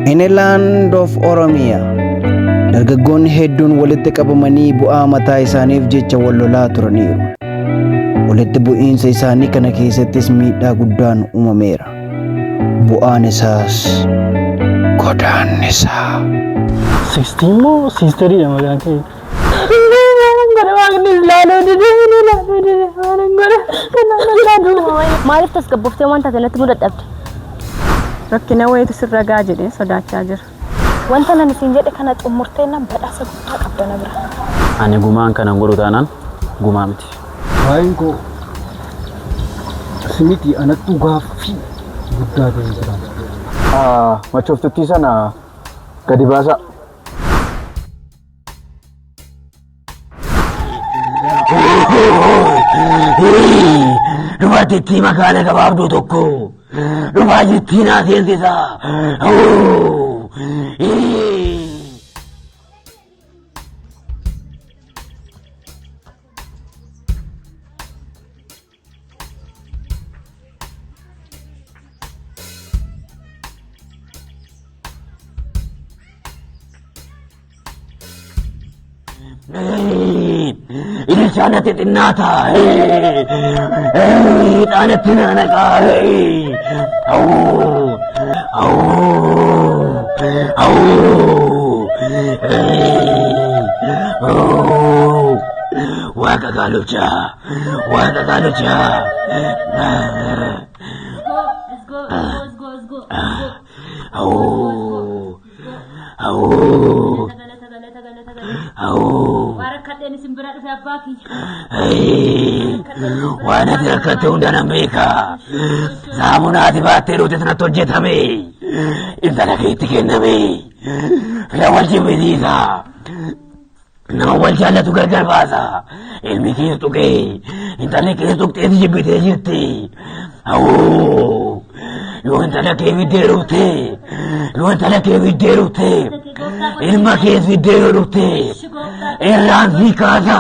In a land of Oromia, dargaggoonni hedduun walitti qabamanii bu'aa mataa isaaniif jecha wal lolaa turaniiru. Walitti bu'iinsa isaanii kana keessattis miidhaa guddaan uumameera. Bu'aan isaas godaannisa. Sixteen moo siisteriidha maqaan kee? Maaliif tasgabbooftee wanta kanatti mudadhabde? Rakkina wayiitu sirra ga'a jedhee sodaachaa jira. Wanta nan isin jedhe kana xumurtee nan badhaasa guddaa qabda na bira. Ani gumaan kanan godhu taanaan gumaa miti. Waa'een koo simiti anattuu gaaffii guddaa ta'ee jira. Machooftuttii sana gadi baasaa. Dubartittii magaala gabaabduu tokko dhufaa jirtii naa seensisa. Ililchaan natti xinnaata. Ixaanatti na naqaa. Awuu! Awuu! Awuu! Waaqa gaalochaa! Waaqa gaalochaa! Awuu! Awuu! Awuu! Waan ati rakkatte hunda nan beeka. Saamunaa ati baattee dhufte sanatti hojjetame. Intala keetti kenname. Fira wal jibbisiisa. Nama wal jaallatu gargar baasa. Ilmi kees tuqee intalli kees tuqxee si jibbitee jirti. Awuu! Yoo intala kee fiddee dhufte yoo intala kee fiddee dhufte ilma kees fiddee yoo dhufte irraan si kaasa.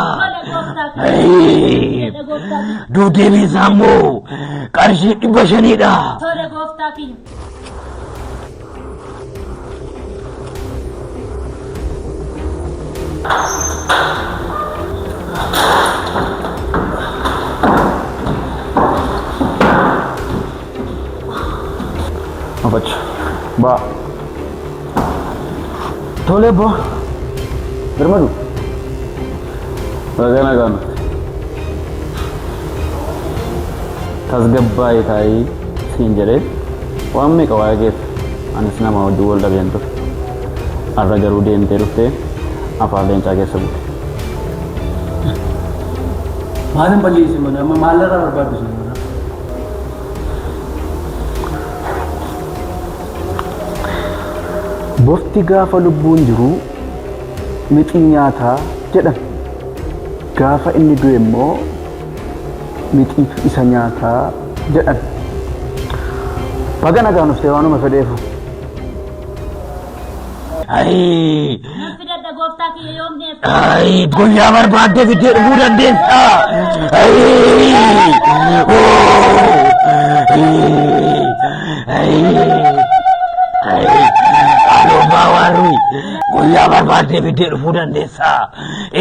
Dugdee isaa immoo qarshii 500dha. Afachu. Ba. Tole bo. Birmadu. Ragaa nagaan. Tasgabbaa'ee taa'ii siin jedhee waan meeqa waa'ee keessa anis nama wajjin wal dhabeen ture. Har'a garuu deemtee dhuftee afaan leencaa keessa buute. Maalin balleesse mana amma maalirraa barbaaddu sun mana? Bofti gaafa lubbuun jiru mixii nyaataa jedhan. Gaafa inni du'e immoo mixiitu isa nyaataa jedhan. Baga nagaan dhuftee waanuma fedheefu. Ayii! Nan fidadha gooftaa kiyya yoom deemta? Ayii! Guyyaa barbaadde fiddee dhufuu dandeessa. Ayii! Oo! Ayii! Ayii! Qaaloobbaa waarri guyyaa barbaadde fiddee dhufuu dandeessa.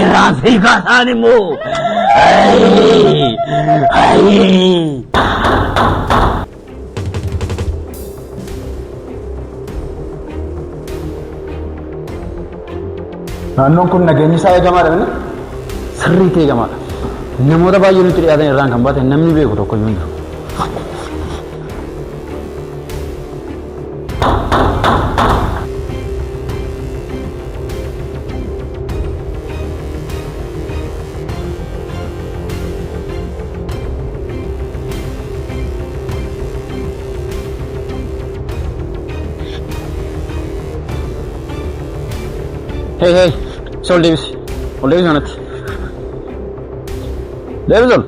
Irraan sii kaasaan immoo. Ayii! Ayii! Naannoon kun nageenyi isaa eegamaadha mini? Sirriitti eegamaadha. Namoota baay'ee nutti dhiyaatan irraan kan baate namni beeku tokko iyyuu hin jiru. Hey, hey, isa ol deebisi. Ol deebisi manatti. Deebisi ol.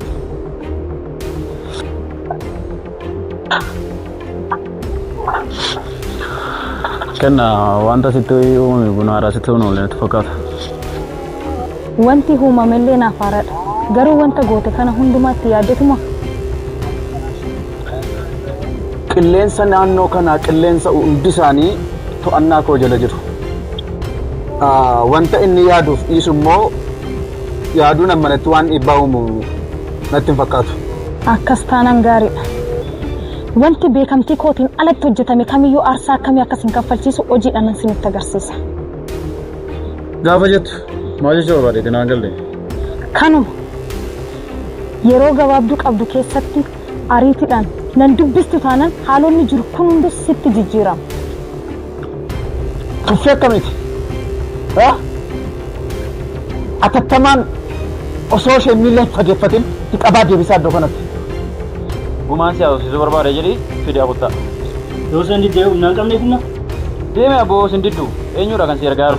Kenna wanta sitti uumame buna haaraa sitti uumame natti fakkaata. Wanti uumamellee naaf haaraadha. Garuu wanta goote kana hundumaatti yaaddetuma? Qilleensa naannoo kanaa qilleensa hundi isaanii to'annaa koo jala jiru. Wanta inni yaaduuf dhiisu immoo yaaduun ammanatti waan dhiibbaa uumu natti hin fakkaatu. Akkas taanaan gaariidha. Wanti beekamtii kootiin alatti hojjetame kamiyyuu aarsaa akkamii akkas hin kaffalchiisu hojiidhaan isinitti agarsiisa. Gaafa jettu maal jechuu barbaadeeti naan galle? Kanuma yeroo gabaabduu qabdu keessatti ariitiidhaan nan dubbistu taanaan haalonni jiru kun hundi sitti jijjiirama. Tuffii akkamiiti? Atattamaan osoo isheen miila hin fageeffatin qabaa deebisaa iddoo kanatti. Gumaan si haasofsiisuu barbaada jedhii fidee kuttaa. Yoo isin diddee humna hin qabneef na. Deeme abboo sin diddu eenyudha kan si gargaaru?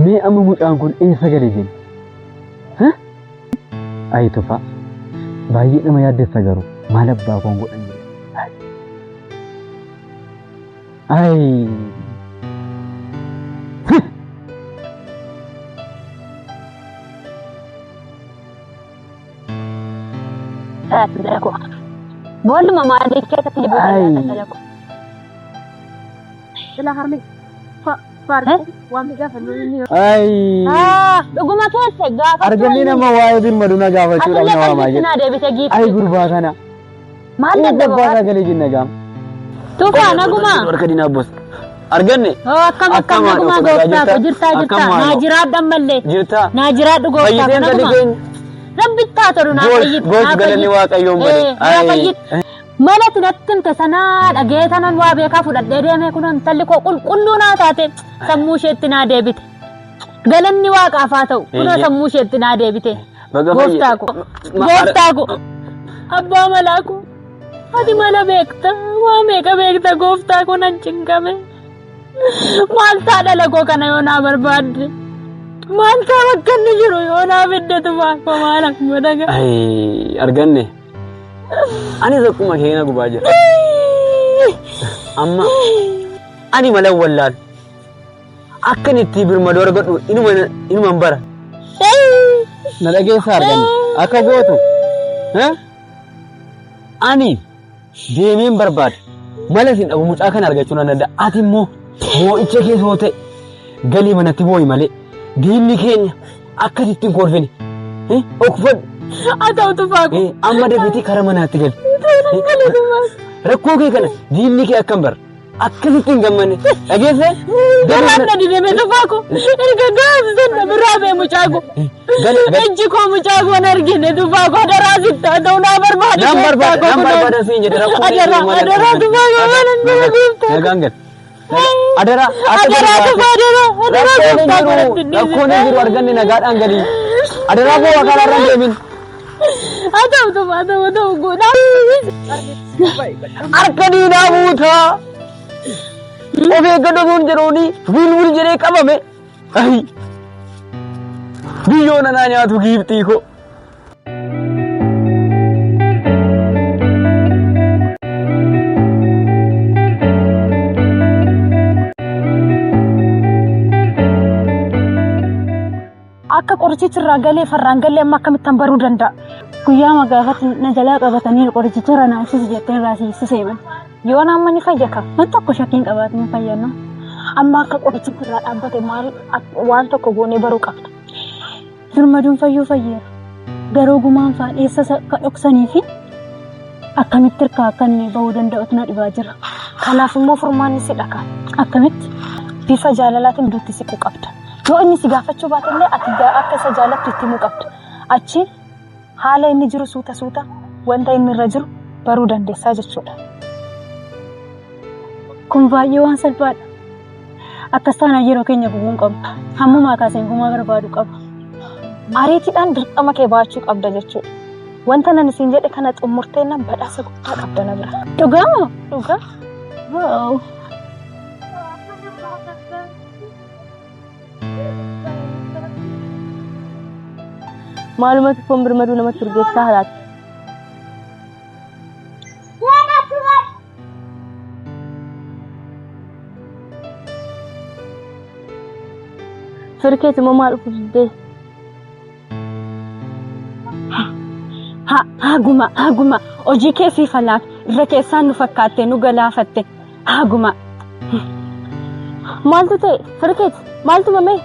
Mee amma mucaan kun eessa gale jenna? Ayi Tufaa, baay'ee nama yaaddessa garuu maal abbaa koon godhan jedhe. Ayi. Boolluma maalii keessatti jibuu Ayi. Dhuguma keessa gaafa Arganni nama waa'ee birmaduu na gaafachuudhaaf na waamaa Atillee jedhe. naa deebite giifti. Ayi gurbaa kana. Maal Eessa dadhaba? abbaa isaa galee jenna gaama. Tufaa naguma. Harka diinaa boos. Arganne. Oo akkam akkam naguma gooftaa ko jirtaa jirtaa naa jiraadhu ammallee. Jirtaa. Naa jiraadhu gooftaa ko Fayyiseen gadi naguma. keenya. Rabbi taa tolu naa Goos fayyite. goos naa galanni fayyite. Waaqayyoon Ee, bade. naa fayyite. Mana natti himte sanaa dhagee sanan waa beekaa fudhadhee deemee kun intalli koo qulqulluu naa taate sammuu isheetti naa deebite. Galanni waaqaaf haa ta'u kunoo Eeyyee. sammuu isheetti naa deebite. Baga fayyi- Gooftaa ko gooftaa ko abbaa malaa ko ati mala beekta waa meeqa beekta gooftaa ko nan cinqame. Maal taa dhala koo kana yoo naa barbaadde maal taa bakka inni jiru yoo naa fiddetu maal koo maal akkuma dhagaa. Ayi arganne. Anis akkuma keena gubaa jira. Amma ani mala wallaalu. Akkan itti birmaduu argadhu inuman bara. Na dhageessa arganne akka gootu. Ani deemeen barbaada. Mala isin dhabu mucaa kana argachuu nan danda'a. Ati immoo boo'icha keessa yoo ta'e galii manatti boo'i malee diinni keenya akkasitti hin kolfine. Okfadhu. Haa ta'u tufaa ko. Amma dafiitii kara manaatti gali. Rakkoo kee kana diinni kee akkam bara. Akkasitti hin gammanne. Dhageesse? Garaan na dideme tufaa ko. Erga gaafsan na biraa bee mucaa ko. Ijji koo mucaa koo hin argine tufaa ko adaraa sitti haa ta'u naa barbaada. Nan barbaada nan barbaada siin jedhe rakkoo kee Adaraa mala adaraa tufaa koo maal hin jiru gooftaa. Nagaan gali. Adaraa akka Adaraa tufaa adaraa adaraa Rakkoon hin gooftaa koo jiru natti rakkoon hin jiru arganne nagaadhaan gali. Adaraa boo'a karaarra hin deemin. Haa ta'u tufaa haa ta'u haa ta'u godhaa. Harka diinaa buutaa. Of eeggadhu sun jedhuuni wilwil jedhee qabame. Ayi. Biyyoo nanaa nyaatu giiftii koo. Akka qorichichi irraa galee farraan galee amma akkamittan baruu danda'a? Guyyaa gaafatti na jalaa qabatanii qorichicha irra naa ibsisi jettee irraa si ibsiseeman. Yoon amma ni fayya ka? Waan tokko shakkiin qabaatu ni fayyanna. Amma akka qorichichi irraa dhaabbate maal waan tokko goonee baruu qabna. Birmaduun fayyuu fayyeera. Garuu gumaan faan eessa akka dhoksanii fi akkamitti hirkaa akka inni bahuu danda'utu na dhibaa jira. Kanaaf immoo furmaanni si dhaka. Akkamitti? Bifa jaalalaatiin duutti siquu qabda. Yoo inni si gaafachuu baate illee ati akka isa jaalattu itti himuu qabda. Achi haala inni jiru suuta suuta wanta inni irra jiru baruu dandeessaa jechuudha. Kun baay'ee waan salphaadha. Akkas taanaan yeroo keenya gubuu hin qabnu. Hammumaa kaaseen gumaa barbaadu qaba. Ariitiidhaan dirqama kee baachuu qabda jechuudha. Wanta nan isiin jedhe kana xumurtee nan badhaasa guddaa qabda na bira. Dhugaa moo? Dhugaa. Wow. Maalumatti foon birmaduu namatti urgeessaa halaati. Firkeet immoo maal dhufu diddee? Haa haa guma haa guma hojii kee siif haa laatu irra keessaan nu fakkaatte nu galaafatte haa guma. Maaltu ta'e Firkeet maaltu mamee?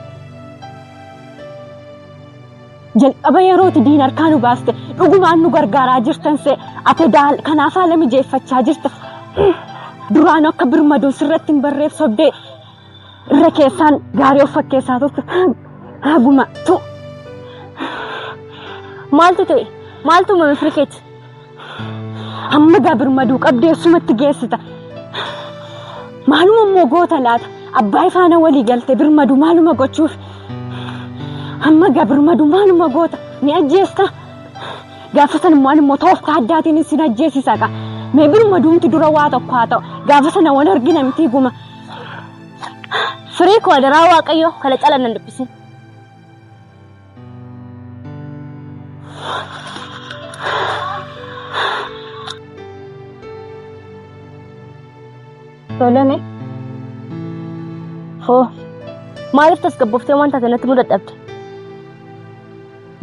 Jalqaba yerooti diin harkaa nu baaste dhugumaan nu gargaaraa jirtan see ati daal kanaaf haala mijeeffachaa jirta. Duraan akka birmaduu sirratti hin barreef sobdee irra keessaan gaarii of fakkeessaa turte. Haa guma tu. Maaltu ta'e? Maaltu uumame Firkeet? Amma gaa birmaduu qabdee sumatti geessita. Maaluma immoo goota laata? Abbaa faana walii galte birmaduu maaluma gochuuf? Amma gaa birmaduu maaluma goota? Ni ajjeesta? Gaafa sana immoo ani immoo tooftaa addaatiin isin ajjeesisa kaa. Mee birmaduumti dura waa tokko haa ta'u. Gaafa sana wal argina miti guma. Firii koo adaraa Waaqayyoo kana cala nan dubbisin. Tolame. Hoo maaliif tasgabbooftee waan taate natti mudadhabde?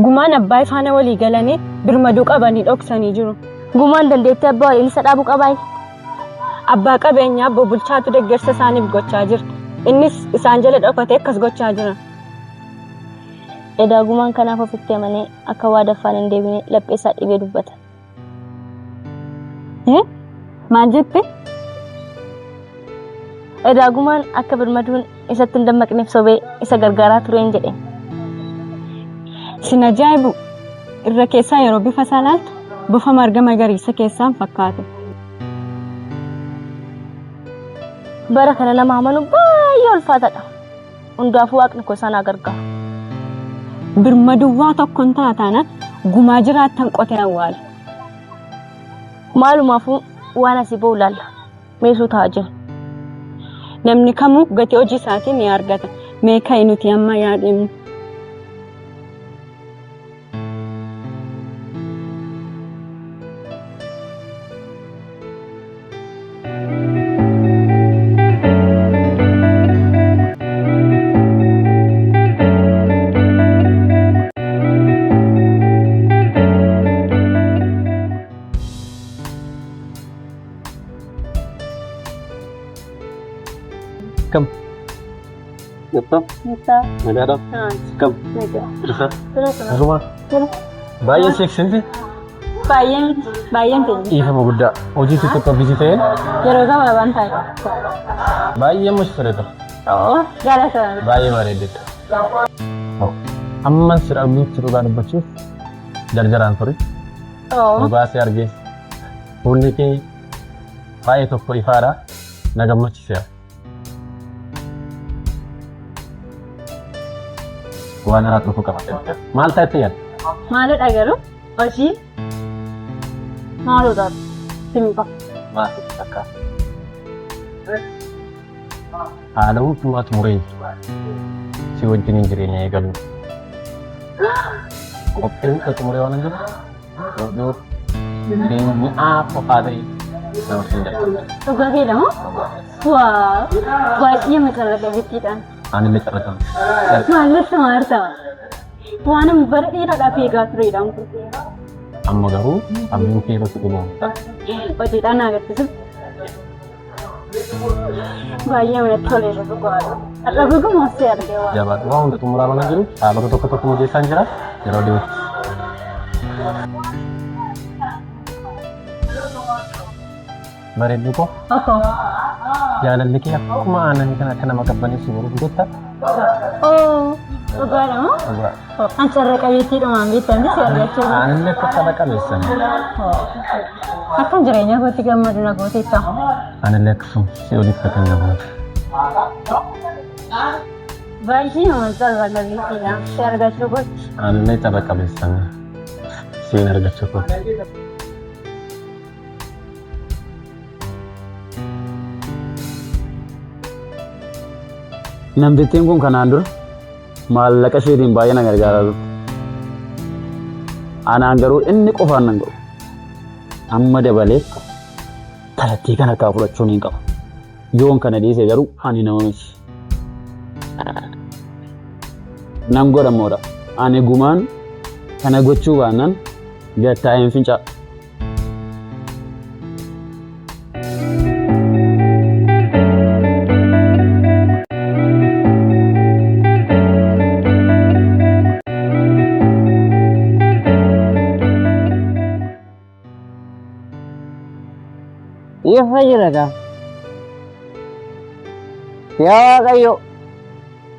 Gumaan abbaa faana walii galanii birmaduu qabanii dhoksanii jiru. Gumaan dandeettii abbaa waliin isa dhaabuu qabaayi. Abbaa qabeenyaa obbo Bulchaatu deeggarsa isaaniif gochaa jira. Innis isaan jala dhokatee akkas gochaa jira. Edaa gumaan kanaaf ofitti amanee akka waa daffaan hin deebine laphee isaa dhibee dubbata. Maal jette? Edaa gumaan akka birmaduun isatti hin dammaqneef sobee isa gargaaraa tureen jedhe. Sin ajaa'ibu irra keessaa yeroo bifa isaa ilaaltu bofa marga magariisa keessaan fakkaatu. Bara kana nama amanu baay'ee ulfaataadha. Hundaafuu waaqni koo isaan haa gargaaru. Birmaduwwaa tokkoon taataana gumaa jiraattan qotee awwaala. Maalumaafuu waan asii ba'u laalla. Meesuu taa'aa jira. Namni kamuu gatii hojii isaatii ni argata. Mee ka'i nuti amma yaadnu. Kam? Nyatta? Nyatta. Nagaadha? Kam? Nagaa. Dhufa? Naguma. Naguma. Baay'ee seeksinti? Baay'ee miti. Baay'een ta'e. Dhiifama guddaa. Hojii xixiqqoo busy ta'een Yeroo gabaabaan taa'e. baay'ee amma si toleeta. Oo galata. Baay'ee bareedeetta. Amman si arguutti dhugaa dubbachuuf jarjaraan ture. Oo. Dhugaa si argee fuulli kee baay'ee tokko ifaadha. Na gammachiiseera. Waan haraa tokko qaba. Maal ta'etti yaadda? Maalidha garuu? Hojii? Maalodha? Simba. Maal sitti fakkaata? Haala hundumaa xumuree si wajjiniin jireenya eegaluu. Qophii hunda xumuree waan jiru yoo jireenya mi'aa qofaa ta'e dabarsuun jalqaba. Dhugaa keedha moo? Waa baay'ee macarra bittiidhaan. Ani illee carra Maalletti maarta? Waanan bara dheeraadhaaf eegaa turedhaan kun. Amma garuu abdiin kee irratti dhugooma. Hojiidhaan na agarsiisu. Baay'ee namatti toleera dhugaadha. Har'a dhuguma si argee waa. Jabaadhu waan hunda xumuraa waan jiru haalota tokko tokko mijeessaan jira yeroo dhiyootti. Bareedduu koo Okoo. jaalalli kee akkuma aannanii kan akka nama qabbaneessu boruuf gotta. Oo dhugaadha moo? Dhugaa. An carra qabeettiidhumaan beektan si argachuu. Aanillee akka carra qabeessan. Akkan jireenya kootti gammadu na gooteetta. Anillee akkasuma si olitti akka hin gammadu. Baay'ee nama carra qabeettiidha. Si argachuu kootti. Anillee carra qabeessan siin argachuu kootti. Namtittiin kun kanaan dura maallaqa isheetiin baay'ee na gargaaraa turte. Anaan garuu inni qofaan nan godhu. Amma dabalee talattii kan harkaa fudhachuun hin qaba. Yoon kana dhiise garuu ani nama miti. Nan godhamoodha. Ani gumaan kana gochuu baannaan gattaa'een fincaa. Ifa jira gaa. Yaa Waaqayyo,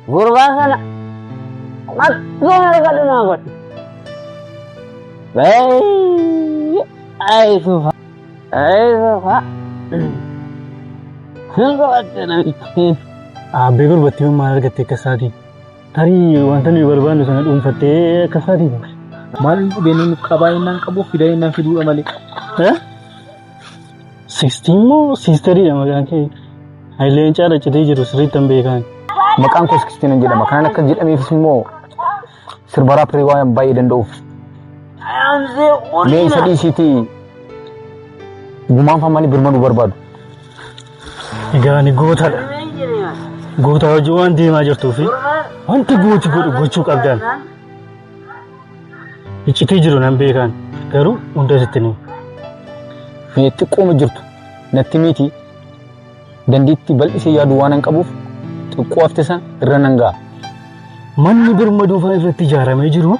gurbaa kana akkuma argadhu naa godhi. Baay'ee ayisufa ayisufa. Hin qabatte namichi. Aabbee gurbattii maal argatte akka isaatii? Tarii wanta nuyi barbaannu sana dhuunfattee akka isaatii? Maal inni dhibeen inni qabaa innaan qabu fidaa innaan fiduudha malee. Siistii immoo siistariidha maqaan kee. Hayileen caala citee jiru sirriitti hin beekan. Maqaan koo Sikistiinan jedhama. Kanaan akka jedhameefis immoo sirba raappirii waan baay'ee danda'uuf. Mee isa dhiisiitii gumaan faamanii birmaduu barbaadu. Egaa ani gootadha. Goota hojii waan deemaa jirtuu fi wanti gooti godhu gochuu qabdaan. Iccitii jiru nan beekan garuu hunda sitti ni. Mee xiqqooma jirtu natti miti dandeettii bal'isee yaaduu waan hin qabuuf xiqqoo hafte sana irra nan ga'a. Manni birmaduu fa'a irratti ijaaramee jiru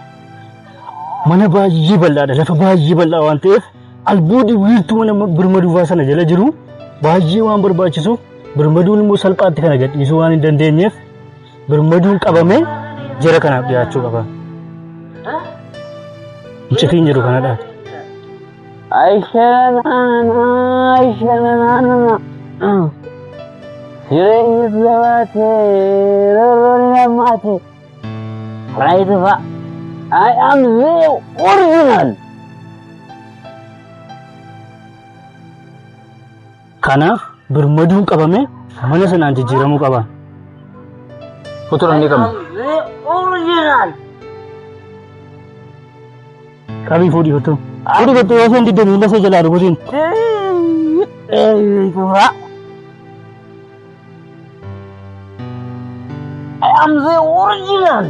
mana baay'ee bal'aadha. Lafa baay'ee bal'aa waan ta'eef albuudii wiirtuu mana birmaduu fa'a sana jala jiru baay'ee waan barbaachisuuf birmaduun immoo salphaatti kana gadhiisuu waan hin dandeenyeef birmaduun qabamee jara kanaaf dhiyaachuu qaba. Iccitiin jiru kanadha. Aishanana aishanana. Jireenyi jabaate roorroon hammaate. Ayisufa. I am the original. Kanaaf birmaduun qabamee mana sanaan jijjiiramuu qaba. Fotoon ni qabna. The original. Qabii fuudhii fottoo. Fuudhii fottoo yoo isheen didde miila ishee jalaa rukutiin. Ayisufa. I am the original.